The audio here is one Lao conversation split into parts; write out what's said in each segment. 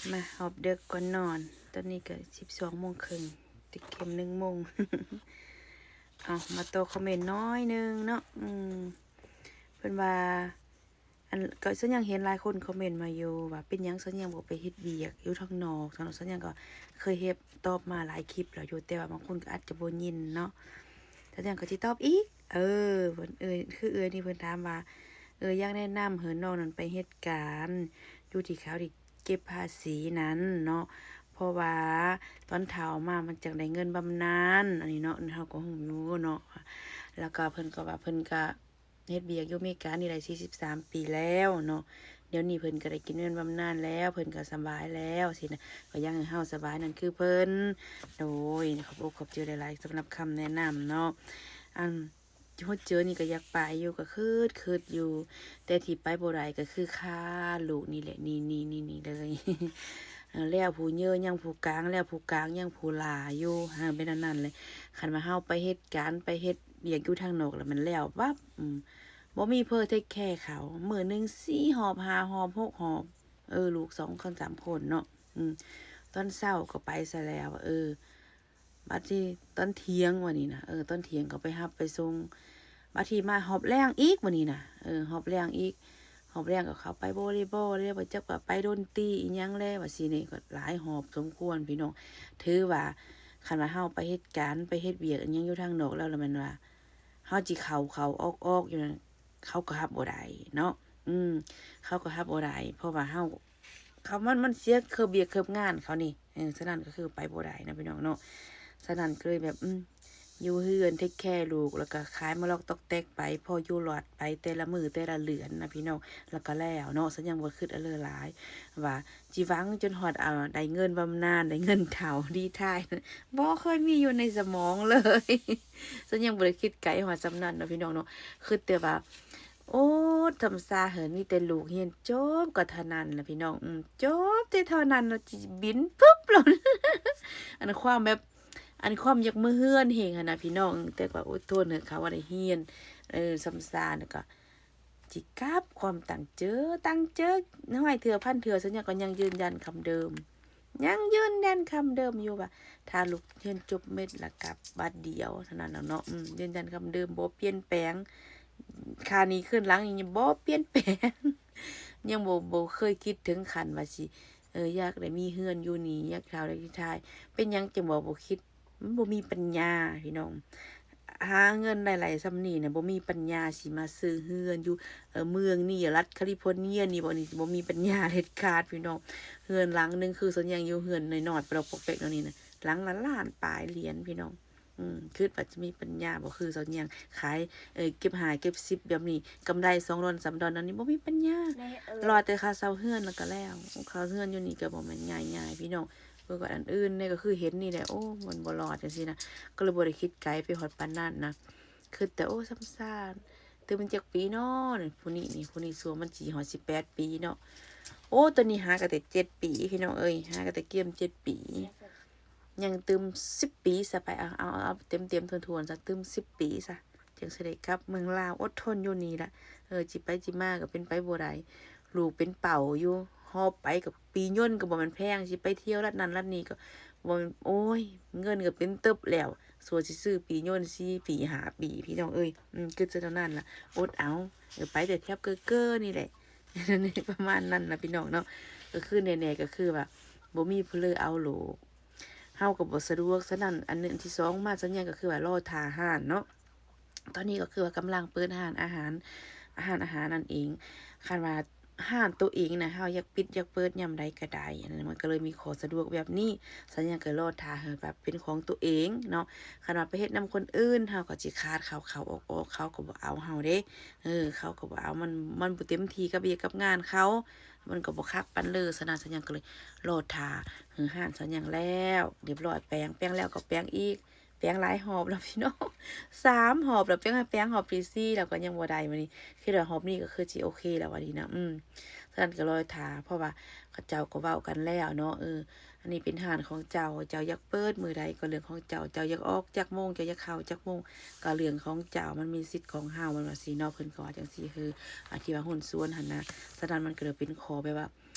ມາຮອບເດິກກ່ອນນອນ ຕອນນີ້ກໍສິບສອງໂມງເຄິ່ງ ຕິເຂັມໜຶ່ງໂມງ. ເອົາ ມາຕໍ່ຄອມເມັນໜ້ອຍໜຶ່ງເນາະ. ອືມ ເພິ່ນວ່າ ອັນ ກໍສັນຍັງເຫັນຫຼາຍຄົນຄອມເມັນມາຢູ່ວ່າ ເປັນຫຍັງສັນຍັງບໍ່ໄປເຮັດວຽກຢູ່ທາງນອກ. ສຳລັບສັນຍັງກໍເຄີຍເຮັດ ຕອບມາຫຼາຍຄລິບແລ້ວຢູ່ ແຕ່ວ່າບາງຄົນກໍອາດຈະບໍ່ຍິນເນາະ. ສັນຍັງກໍຊິຕອບອີກ ເອີ ເພິ່ນ ເອີ ຄືເອື້ອຍນີ້ເພິ່ນຖາມວ່າ ເອີ ຢາກແນະນຳໃຫ້ນ້ອງນັ້ນໄປເຮັດການຢູ່ທີ່ເຂົາທີ່ເກັບພາສີນັ້ນເນາະ ເພາະວ່າຕອນເຖົ້າມາມັນຈັ່ງໄດ້ເງິນບຳນານ ອັນນີ້ເນາະ ເຮົາກໍຮູ້ຢູ່ເນາະ. ແລ້ວກໍເພິ່ນກໍວ່າເພິ່ນກໍເຮັດວຽກຢູ່ເມການີ້ໄດ້ສີ່ສິບສາມປີແລ້ວເນາະ ດຽວນີ້ເພິ່ນກໍໄດ້ກິນເງິນບຳນານແລ້ວ ເພິ່ນກໍສະບາຍແລ້ວຊີ້ນະ ກໍຢາກໃຫ້ເຮົາສະບາຍນັ້ນຄືເພິ່ນ. ໂດຍ ຂອບອົກຂອບໃຈຫຼາຍໆ ສຳລັບຄຳແນະນຳເນາະ. ອັນ ຫົວເຈີນີ້ກໍຢາກໄປຢູ່ ກໍຄຶດ ຄຶດຢູ່ ແຕ່ທີ່ໄປບໍ່ໄດ້ກໍຄືຄາລູກນີ້ແຫຼະ ນີ້ ນີ້ ນີ້ ນີ້ເລີຍ. ເອີ ແລ້ວຜູ້ເຍີຍັງຜູ້ກາງ ແລ້ວຜູ້ກາງຍັງຜູ້ຫຼ້າຢູ່ ເອີ ເປັນອັນນັ້ນແຫຼະ. ຄັນວ່າເຮົາໄປເຮັດການ ໄປເຮັດວຽກຢູ່ທາງນອກແລ້ວມັນແລ້ວປັບ ອືມ ບໍ່ມີເພີເທັກແຄເຂົາ ມື້ໜຶ່ງສີ່ຮອບ ຫ້າຮອບ ຫົກຮອບ ເອີ ລູກສອງຄົນ ສາມຄົນເນາະ. ອືມ ຕອນເຊົ້າກໍໄປຊະແລ້ວ ເອີ ບາດທີ່ຕອນທ່ຽງວ່ານີ້ນະ ເອີ ຕອນທ່ຽງກໍໄປຮັບໄປສົ່ງ ບາດທີ່ມາຮອບແລງອີກວ່ານີ້ນະ ເອີ ຮອບແລງອີກ ຮອບແລງກໍເຂົ້າໄປວໍລີບອລແລ້ວ ບໍ່ຈັກວ່າໄປດົນຕີອີ່ຫຍັງແລ້ວວ່າຊີ້ນີ້ ກໍຫຼາຍຮອບສົມຄວນພີ່ນ້ອງ. ຖືວ່າຄັນວ່າເຮົາໄປເຮັດການ ໄປເຮັດວຽກອີ່ຫຍັງຢູ່ທາງນອກແລ້ວ ແລ້ວແມ່ນວ່າເຮົາຊິເຂົ້າເຂົ້າອອກອອກຢູ່ນັ້ນ ເຂົາກໍຮັບບໍ່ໄດ້ເນາະ. ອືມ ເຂົາກໍຮັບບໍ່ໄດ້ ເພາະວ່າເຮົາ ເຂົາ ມັນ ມັນເສຍເຄີບວຽກເຄີບງານເຂົານີ້ ເອີ ສະນັ້ນກໍຄືໄປບໍ່ໄດ້ນະພີ່ນ້ອງເນາະ. ສະນັ້ນກໍເລີຍແບບ ອືມ ຢູ່ເຮືອນເທັກແຄລູກ ແລ້ວກໍຂາຍມາລັອກຕອກແຕກໄປ ພໍຢູ່ລອດໄປແຕ່ລະມື້ແຕ່ລະເດືອນນະພີ່ນ້ອງ ແລ້ວກໍແລ້ວເນາະ. ສັນຍັງບໍ່ຄຶດອະເລີຫຼາຍວ່າຊິຫວັງຈົນຮອດ ເອົາ ໄດ້ເງິນບຳນານ ໄດ້ເງິນເຖົ້າລີທາຍ ບໍ່ເຄີຍມີຢູ່ໃນສະໝອງເລີຍ. ສັນຍັງບໍ່ໄດ້ຄິດໄກຮອດສ່ຳນັ້ນເນາະພີ່ນ້ອງເນາະ ຄຶດແຕ່ວ່າ ໂອ້ ທຳຊາເຫີນ ມີແຕ່ລູກຮຽນຈົບກໍເທົ່ານັ້ນລະພີ່ນ້ອງ ອືມ ຈົບແຕ່ເທົ່ານັ້ນລະ ຊິບິນປຶບໂລດ. ອັນຄວາມແບບ ອັນຄວາມຢາກເມືອເຮືອນແຮງຫັ້ນນະພີ່ນ້ອງ ແຕ່ກໍອົດທົນເຖິາວ່າໄດ້ຮຽນ ເອີ ຊຳຊານ ແລ້ວກໍຊິກັບ ຄວາມຕັ້ງເຈີ ຕັ້ງເຈີ ຮ້ອຍເທື່ອ ພັນເທື່ອ ສັນຍັງກໍຍັງຢືນຢັນຄຳເດີມ. ຍັງຢືນຢັນຄຳເດີມຢູ່ວ່າ ຖ້າລູກຮຽນຈົບເມັດລະກັບບາດດຽວເທົ່ານັ້ນແຫຼະເນາະ. ອືມ ຢືນຢັນຄຳເດີມ ບໍ່ປ່ຽນແປງ ຄ່າໜີ້ຄືນຫຼັງນີ້ຍັງບໍ່ປ່ຽນແປງ ຍັງບໍ່ ບໍ່ເຄີຍຄິດເຖິງຂັ້ນວ່າຊິ ເອີ ຢາກໄດ້ມີເຮືອນຢູ່ນີ້ ຢາກເຖົ້າໄດ້ລີທາຍ. ເປັນຫຍັງຈຶ່ງບໍ່ ບໍ່ຄິດ? ມັນບໍ່ມີປັນຍາພີ່ນ້ອງ ຫາເງິນໄດ້ຫຼາຍສ່ຳນີ້ນະ ບໍ່ມີປັນຍາຊິມາຊື້ເຮືອນຢູ່ ເອີ ເມືອງນີ້ ລັດຄາລິຟໍເນຍນີ້ບໍ ນີ້ບໍ່ມີປັນຍາເດັດຂາດພີ່ນ້ອງ. ເຮືອນຫຼັງໜຶ່ງຄືສັນຍັງຢູ່ເຮືອນນ້ອຍໆ ປະດອກປອກແປກແນວນີ້ນະ ຫຼັງລະລ້ານປາຍຫຼຽນພີ່ນ້ອງ. ອືມ ຄິດວ່າຈະມີປັນຍາບໍ່ ຄືສັນຍັງຂາຍ ເອີ ເກັບຫ້າເກັບສິບແບບນີ້ ກຳໄລສອງດອນສາມດອນ ອັນນີ້ບໍ່ມີປັນຍາ ແມ່ເອີຍ ລໍແຕ່ຄ່າເຊົ່າເຮືອນແລ້ວກໍແລ້ວ. ເຊົ່າເຮືອນຢູ່ນີ້ກໍບໍ່ແມ່ນງ່າຍໆ ພີ່ນ້ອງ. ເບິ່ງວ່າອັນອື່ນນີ້ກໍຄືເຫັນນີ້ແຫຼະ ໂອ້ ມັນບໍ່ລອດຈັ່ງຊີ້ນະ ກໍເລີຍບໍ່ໄດ້ຄິດໄກໄປຮອດປານນັ້ນນະ. ຄິດແຕ່ ໂອ້ ຊ່ຳຊານ ຕື່ມມັນຈັກປີນໍ ຜູ້ນີ້ນີ້ ຜູ້ນີ້ຊ່ວງມັນຊິຮອດສິບແປດປີເນາະ. ໂອ້ ຕອນນີ້ຫາກໍແຕ່ເຈັດປີພີ່ນ້ອງເອີຍ ຫາກໍແຕ່ກຽມເຈັດປີ ຍັງຕື່ມສິບປີຊະໄປ ເອົາ ເອົາ ເອົາເຕັມໆຖ້ວນໆຊະ ຕື່ມສິບປີຊະ ຈັ່ງຊິໄດ້ກັບເມືອງລາວ. ອົດທົນຢູ່ນີ້ລະ ເອີ ຊິໄປຊິມາກໍເປັນໄປບໍ່ໄດ້ ລູກເປັນເປົ້າຢູ່ ຮອບໄປກໍ ປີ້ຍົນກໍບໍ່ແມ່ນແພງ ຊິໄປທ່ຽວລັດນັ້ນລັດນີ້ກໍບໍ່ແມ່ນ ໂອ້ຍ ເງິນກໍເປັນຕຶບແລ້ວ ຊົ່ວຊິຊື້ປີ້ຍົນສີ່ປີຫ້າປີ ພີ່ນ້ອງເອີຍ. ອືມ ຄິດຊະເທົ່ານັ້ນລະ ອົດເອົາ ເອີ ໄປແຕ່ແຖບເກີໆນີ້ແຫຼະ ປະມານນັ້ນລະພີ່ນ້ອງເນາະ. ກໍຄືແນ່ໆກໍຄືວ່າບໍ່ມີຜູ້ເລີເອົາໂລກ ເຮົາກໍບໍ່ສະດວກ. ສະນັ້ນ ອັນ ອັນທີສອງມາສັນຍາກໍຄືວ່າລໍຖ້າຮ້ານເນາະ. ຕອນນີ້ກໍຄືວ່າກຳລັງເປີດຮ້ານອາຫານ ຮ້ານອາຫານນັ້ນເອງ. ຄັນວ່າຮ້ານໂຕເອງນະ ເຮົາຢາກປິດຢາກເປີດຍາມໃດກໍໄດ້ ອັນນັ້ນມັນກໍເລີຍມີຂໍ້ສະດວກແບບນີ້. ສັນຍາກໍລໍຖ້າໃຫ້ແບບເປັນຂອງໂຕເອງເນາະ. ຄັນວ່າໄປເຮັດນຳຄົນອື່ນ ເຮົາກໍຊິຂາດເຂົ້າໆອອກໆ ເຂົາກໍບໍ່ເອົາເຮົາເດ້. ເອີ ເຂົາກໍບໍ່ເອົາ ມັນ ມັນບໍ່ເຕັມທີ່ກັບວຽກກັບງານເຂົາ ມັນກໍບໍ່ຄັກປານເລີ. ສະນັ້ນສັນຍາກໍເລີຍລໍຖ້າໃຫ້ຮ້ານສັນຍາແລ້ວຮຽບຮ້ອຍ ແປງ ແປງແລ້ວກໍແປງອີກ ແປງຫຼາຍຮອບແລ້ວພີ່ນ້ອງ ສາມຮອບແລ້ວ ແປງ ແປງຮອບທີສີ່ແລ້ວກໍຍັງບໍ່ໄດ້. ມື້ນີ້ຄິດວ່າຮອບນີ້ກໍຄືຊິໂອເຄແລ້ວວ່າດີນະ. ອືມ ສະນັ້ນກໍລໍຖ້າ ເພາະວ່າເຂົາເຈົ້າກໍເວົ້າກັນແລ້ວເນາະ ເອີ ອັນນີ້ເປັນຮ້ານຂອງເຈົ້າ ເຈົ້າຢາກເປີດມື້ໃດກໍເລື່ອງຂອງເຈົ້າ ເຈົ້າຢາກອອກຈັກໂມງ ເຈົ້າຢາກເຂົ້າຈັກໂມງ ກໍເລື່ອງຂອງເຈົ້າ ມັນມີສິດຂອງເຮົາ ມັນວ່າຊີ້ເນາະ. ເພິ່ນກໍວ່າຈັ່ງຊີ້ ຄື ອາ ທີ່ວ່າຫຸ້ນສ່ວນຫັ້ນນະ. ສະນັ້ນມັນກໍເລີຍເປັນຂໍ້ແບບວ່າ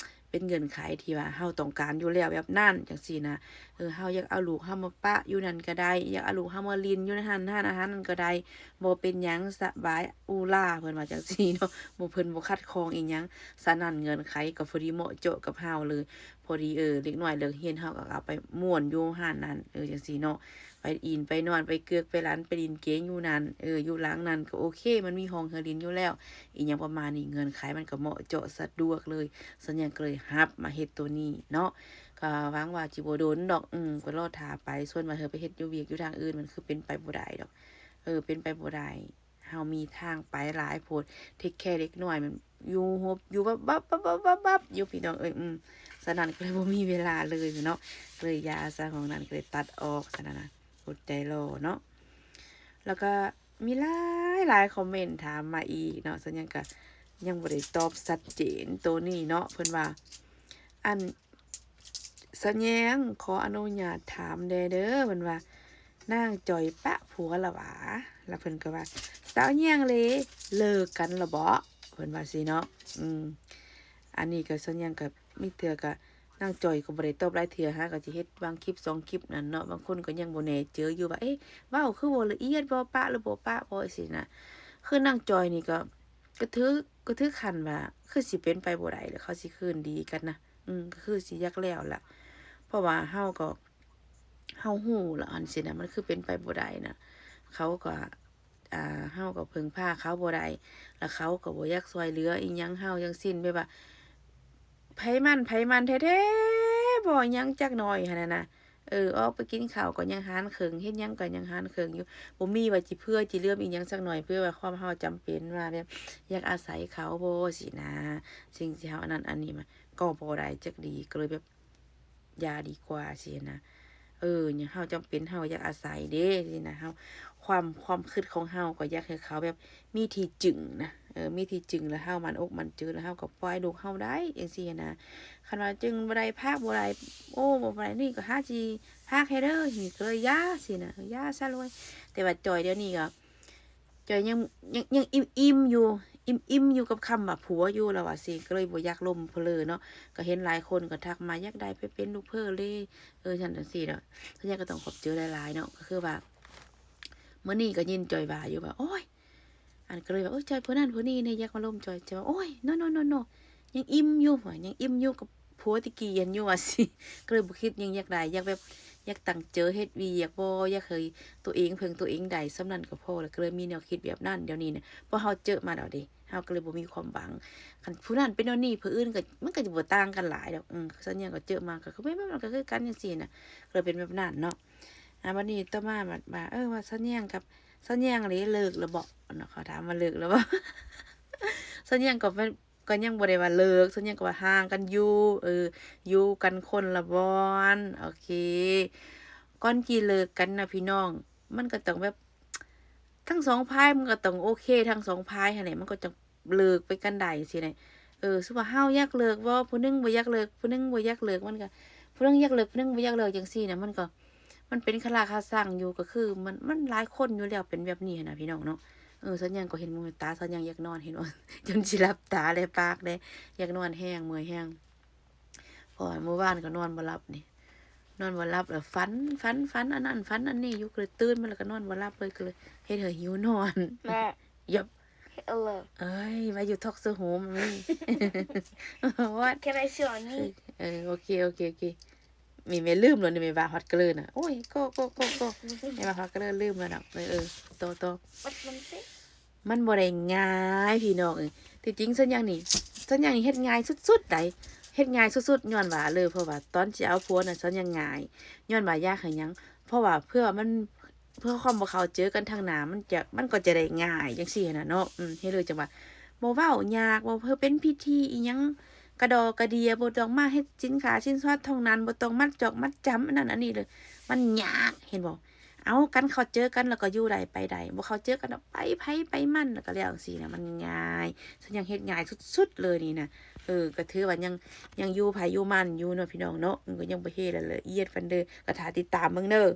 ເປັນເງື່ອນໄຂທີ່ວ່າເຮົາຕ້ອງການຢູ່ແລ້ວແບບນັ້ນ ຈັ່ງຊີ້ນະ. ເອີ ເຮົາຢາກເອົາລູກເຮົາມາປະຢູ່ນັ້ນກໍໄດ້ ຢາກເອົາລູກເຮົາມາຫຼິ້ນຢູ່ໃນຮ້ານ ຮ້ານອາຫານນັ້ນກໍໄດ້ ບໍ່ເປັນຫຍັງ ສະບາຍອູລາ ເພິ່ນວ່າຈັ່ງຊີ້ເນາະ ບໍ່ ເພິ່ນບໍ່ຂັດຂ້ອງອີ່ຫຍັງ. ສະນັ້ນເງື່ອນໄຂກໍພໍດີເໝາະເຈາະກັບເຮົາເລີຍ ພໍດີ ເອີ ເດັກນ້ອຍເລີກຮຽນ ເຮົາກໍເອົາໄປມ່ວນຢູ່ຮ້ານນັ້ນ ເອີ ຈັ່ງຊີ້ເນາະ. ໄປອິນໄປນອນ ໄປເກືອກໄປຫຼັນ ໄປຫຼິ້ນເກມຢູ່ນັ້ນ ເອີ ຢູ່ຫຼັງນັ້ນກໍໂອເຄ ມັນມີຫ້ອງໃຫ້ຫຼິ້ນຢູ່ແລ້ວ ອີ່ຫຍັງປະມານນີ້ ເງື່ອນໄຂມັນກໍເໝາະເຈາະສະດວກເລີຍ. ສັນຍັງກໍເລີຍຮັບມາເຮັດໂຕນີ້ເນາະ ກໍຫວັງວ່າຊິບໍ່ດົນດອກ ອືມ ກໍລໍຖ້າໄປ. ສ່ວນວ່າເຮົາໄປເຮັດຢູ່ວຽກຢູ່ທາງອື່ນ ມັນຄືເປັນໄປບໍ່ໄດ້ດອກ ເອີ ເປັນໄປບໍ່ໄດ້. ເຮົາມີທາງໄປຫຼາຍໂພດ ເທກແຄເດັກນ້ອຍ ມັນຢູ່ຫົບຢູ່ວັບໆໆໆຢູ່ ພີ່ນ້ອງເອີຍ ອືມ ສະນັ້ນກໍເລີຍບໍ່ມີເວລາເລີຍເນາະ ເລີຍຢ່າຊະ ຫ້ອງນັ້ນກໍເລີຍຕັດອອກ ສະນັ້ນນະ ອົດໃຈລໍເນາະ. ແລ້ວກໍມີຫຼາຍໆຄອມເມັນຖາມມາອີກເນາະ ສັນຍັງກໍຍັງບໍ່ໄດ້ຕອບຊັດເຈນໂຕນີ້ເນາະ ເພິ່ນວ່າ ອັນ ສາວແຍງ ຂໍອະນຸຍາດຖາມແດ່ເດີ ເພິ່ນວ່າ ນາງຈ່ອຍປະຜົວລະຫວາ? ລະເພິ່ນກໍວ່າ ສາວແຍງເລ ເລີກກັນລະເບາະ? ເພິ່ນວ່າຊີ້ເນາະ ອືມ ອັນນີ້ກໍສາວແຍງກໍມີເທື່ອກໍ ນາງຈ່ອຍກໍບໍ່ໄດ້ຕອບຫຼາຍເທື່ອ ຫາກໍຊິເຮັດບາງຄລິບສອງຄລິບນັ້ນເນາະ ບາງຄົນກໍຍັງບໍ່ແນ່ເຈີຢູ່ວ່າ ເອະ ເວົ້າຄືບໍ່ລະອຽດບໍ່ ປະຫຼືບໍ່ປະບໍ່ ຈັ່ງຊີ້ນະ. ຄືນາງຈ່ອຍນີ້ກໍ ກໍຖື ກໍຖືຂັ້ນວ່າ ຄືຊິເປັນໄປບໍ່ໄດ້ ແລ້ວເຂົາຊິຄືນດີກັນນະ ອືມ ກໍຄືຊິຢາກແລ້ວລະ ເພາະວ່າເຮົາກໍ ເຮົາຮູ້ລະ ອັນຊີ້ນະ ມັນຄືເປັນໄປບໍ່ໄດ້ນະ ເຂົາກໍ ອ່າ ເຮົາກໍເພິ່ງພາເຂົາບໍ່ໄດ້ ລະເຂົາກໍບໍ່ຢາກຊ່ວຍເຫຼືອອີ່ຫຍັງເຮົາທັງສິ້ນ ແບບວ່າ ໃຜມັນ ໃຜມັນແທ້ໆ ບໍ່ຫຍັງຈັກໜ້ອຍຫັ້ນນະ. ເອີ ອອກໄປກິນເຂົ້າກໍຍັງຫານເຄິ່ງ ເຮັດຫຍັງກໍຍັງຫານເຄິ່ງຢູ່ ບໍ່ມີວ່າຊິເຜື່ອຊິເຫຼືອອີ່ຫຍັງຈັກໜ້ອຍ ເພື່ອວ່າຄວາມເຮົາຈຳເປັນວ່າແບບຢາກອາໄສເຂົາບໍ່ຊີ້ນະ ສິ່ງທີ່ເຮົາອັນນັ້ນອັນນີ້ມາ ກໍບໍ່ໄດ້ຈັກດີ ກໍເລີຍແບບຢ່າດີກວ່າຊີ້ນະ. ເອີ ເຮົາຈຳເປັນ ເຮົາຢາກອາໄສເດ້ຊີ້ນະ ເຮົາ ຄວາມ ຄວາມຄິດຂອງເຮົາກໍຢາກໃຫ້ເຂົາແບບມີທີ່ຈຶງນະ ເອີ ມີທີ່ຈຶງ ແລ້ວເຮົາໝັ້ນອົກໝັ້ນໃຈ ແລ້ວເຮົາກໍປ່ອຍລູກເຮົາໄດ້ຈັ່ງຊີ້ນະ. ຄັນວ່າຈຶງບໍ່ໄດ້ ພາກບໍ່ໄດ້ ໂອ້ ບໍ່ໄດ້ນີ້ ກໍຫາຊິພາກໃຫ້ເດີ ນີ້ກໍເລີຍຢ່າຊີ້ນະ ເອີ ຢ່າຊະເລີຍ. ແຕ່ວ່າຈ່ອຍດຽວນີ້ກໍ ຈ່ອຍຍັງ ຍັງ ຍັງອີ່ມໆຢູ່ ອີ່ມໆຢູ່ກັບຄຳວ່າຜົວຢູ່ ລະວ່າຊີ້ ກໍເລີຍບໍ່ຢາກລົມເພີເລີເນາະ. ກໍເຫັນຫຼາຍຄົນກໍທັກມາ ຢາກໄດ້ໄປເປັນລູກເພີເລີ ເອີ ຊັ້ນຈັ່ງຊີ້ເນາະ. ສັນຍາກໍຕ້ອງຂອບໃຈຫຼາຍໆເນາະ ກໍຄືວ່າ ມື້ນີ້ກໍຍິນຈ່ອຍວ່າຢູ່ວ່າ ໂອ້ຍ ອັນ ກໍເລີຍວ່າ ໂອ້ຍ ຈ່ອຍຜູ້ນັ້ນຜູ້ນີ້ແດ່ ຢາກມາລົມຈ່ອຍ ຈ່ອຍວ່າ ໂອ້ຍ ໂນໆໆ ຍັງອີ່ມຢູ່ ຫວາ ຍັງອີ່ມຢູ່ກັບຜົວແຕ່ກີ້ຫັ້ນຢູ່ວ່າຊີ້ ກໍເລີຍບໍ່ຄິດຫຍັງ ຢາກໄດ້ ຢາກແບບ ຢາກຕັ້ງໃຈເຮັດວຽກ ບໍ່ຢາກໃຫ້ຕົວເອງເພິ່ງຕົວເອງໄດ້ ສ່ຳນັ້ນກໍພໍແລ້ວ ກໍເລີຍມີແນວຄິດແບບນັ້ນ. ດຽວນີ້ນະ ເພາະເຮົາເຈີມາແລ້ວເດ້ ເຮົາກໍເລີຍບໍ່ມີຄວາມຫວັງ. ຄັນຜູ້ນັ້ນເປັນແນວນີ້ ຜູ້ອື່ນກໍ ມັນກໍຈະບໍ່ຕ່າງກັນຫຼາຍດອກ ອືມ ສັນຍາກໍເຈີມາ ກໍຄືແມ່ນ ມັນກໍຄືກັນຈັ່ງຊີ້ນະ ກໍເລີຍເປັນແບບນັ້ນເນາະ. ອ່າ ບັດນີ້ຕໍ່ມາບັດວ່າ ເອີ ວ່າສັນຍາກັບ ສັນຍາເລີກແລ້ວບໍ່ເນາະ ເຂົາຖາມວ່າເລີກແລ້ວບໍ່ ສັນຍາກໍ ກໍຍັງບໍ່ໄດ້ວ່າເລີກ ສັນຍາກໍວ່າຫ່າງກັນຢູ່ ເອີ ຢູ່ກັນຄົນລະບ່ອນ ໂອເຄ. ກ່ອນຊິເລີກກັນນະພີ່ນ້ອງ ມັນກໍຕ້ອງແບບ ທັງສອງຝ່າຍມັນກໍຕ້ອງໂອເຄທັງສອງຝ່າຍຫັ້ນແຫຼະ ມັນກໍຈະເລີກໄປກັນໄດ້ຊີ້ນະ. ເອີ ສົມມຸດວ່າເຮົາຢາກເລີກບໍ່ ຜູ້ໜຶ່ງບໍ່ຢາກເລີກ ຜູ້ໜຶ່ງບໍ່ຢາກເລີກ ມັນກໍ ຜູ້ໜຶ່ງຢາກເລີກ ຜູ້ໜຶ່ງບໍ່ຢາກເລີກ ຈັ່ງຊີ້ນະ ມັນກໍ ມັນເປັນຄາລາຄາຊັງຢູ່ ກໍຄືມັນ ມັນຫຼາຍຄົນຢູ່ແລ້ວເປັນແບບນີ້ຫັ້ນນະພີ່ນ້ອງເນາະ. ເອີ ສັນຍາກໍເຫັນບໍ່ແມ່ນຕາ ສັນຍາຢາກນອນ ເຫັນບໍ່ ຈົນຊິຫຼັບຕາແລະປາກແດ່ ຢາກນອນແຮງ ເມື່ອຍແຮງ ເພາະວ່າມື້ວານກໍນອນບໍ່ຫຼັບນີ້ ນອນບໍ່ຫຼັບແລ້ວຝັນ ຝັນ ຝັນອັນນັ້ນຝັນອັນນີ້ຢູ່ ກໍເລີຍຕື່ນມາແລ້ວກໍນອນບໍ່ຫຼັບເລີຍ ກໍເລີຍເຮັດໃຫ້ຫິວນອນ. ແມ່ Yup. Hello. ເອີຍ Why you talk so home? What? Can I sit on you? ເອີ ໂອເຄ ໂອເຄ ໂອເຄ. ແມ່ ແມ່ລືມແລ້ວນີ້ ແມ່ວ່າຮອດກະເລີນະ ໂອ້ຍ ໂກ ໂກ ໂກ ໂກ ແມ່ວ່າຮອດກະເລີນລືມແລ້ວນະ. ເອີ ເອີ ຕໍ່ ຕໍ່ What Wednesday? ມັນບໍ່ໄດ້ງ່າຍພີ່ນ້ອງເອີຍ. ທີ່ຈິງສັນຍານີ້ ສັນຍານີ້ເຮັດງ່າຍສຸດໆໃດ໋ ເຮັດງ່າຍສຸດໆ ຍ້ອນວ່າເລີ ເພາະວ່າຕອນຊິເອົາຜົວນະ ສັນຍາງ່າຍ ຍ້ອນວ່າຢາກໃຫ້ຫຍັງ ເພາະວ່າເພື່ອມັນ ເພື່ອຄວາມບໍ່ເຂົ້າເຈີກັນທາງໜ້າ ມັນຈະ ມັນກໍຈະໄດ້ງ່າຍຈັ່ງຊີ້ຫັ້ນນະເນາະ. ອືມ ເຮັດເລີຈັ່ງວ່າບໍ່ເວົ້າຍາກ ບໍ່ເພື່ອເປັນພິທີອີ່ຫຍັງກະດໍກະເດຽ ບໍ່ຕ້ອງມາເຮັດສິນຂາສິນສອດທອງນັ້ນ ບໍ່ຕ້ອງມັດຈອກມັດຈຳອັນນັ້ນອັນນີ້ເລີຍ ມັນຍາກ ເຫັນບໍ່? ເອົາກັນເຂົ້າເຈີກັນແລ້ວກໍຢູ່ໄດ້ໄປໄດ້ ບໍ່ເຂົ້າເຈີກັນແລ້ວໄປໃຜໄປມັນ ແລ້ວກໍແລ້ວຈັ່ງຊີ້ນະ ມັນງ່າຍ. ສັນຍາເຮັດງ່າຍສຸດໆເລີຍນີ້ນະ. ເອີ ກໍຖືວ່າຍັງ ຍັງຢູ່ໃຜຢູ່ມັນຢູ່ເນາະພີ່ນ້ອງເນາະ ມັນກໍຍັງບໍ່ເຮັດລະລະອຽດປານໃດ ກໍຖ້າຕິດຕາມເບິ່ງເດີ. ໂ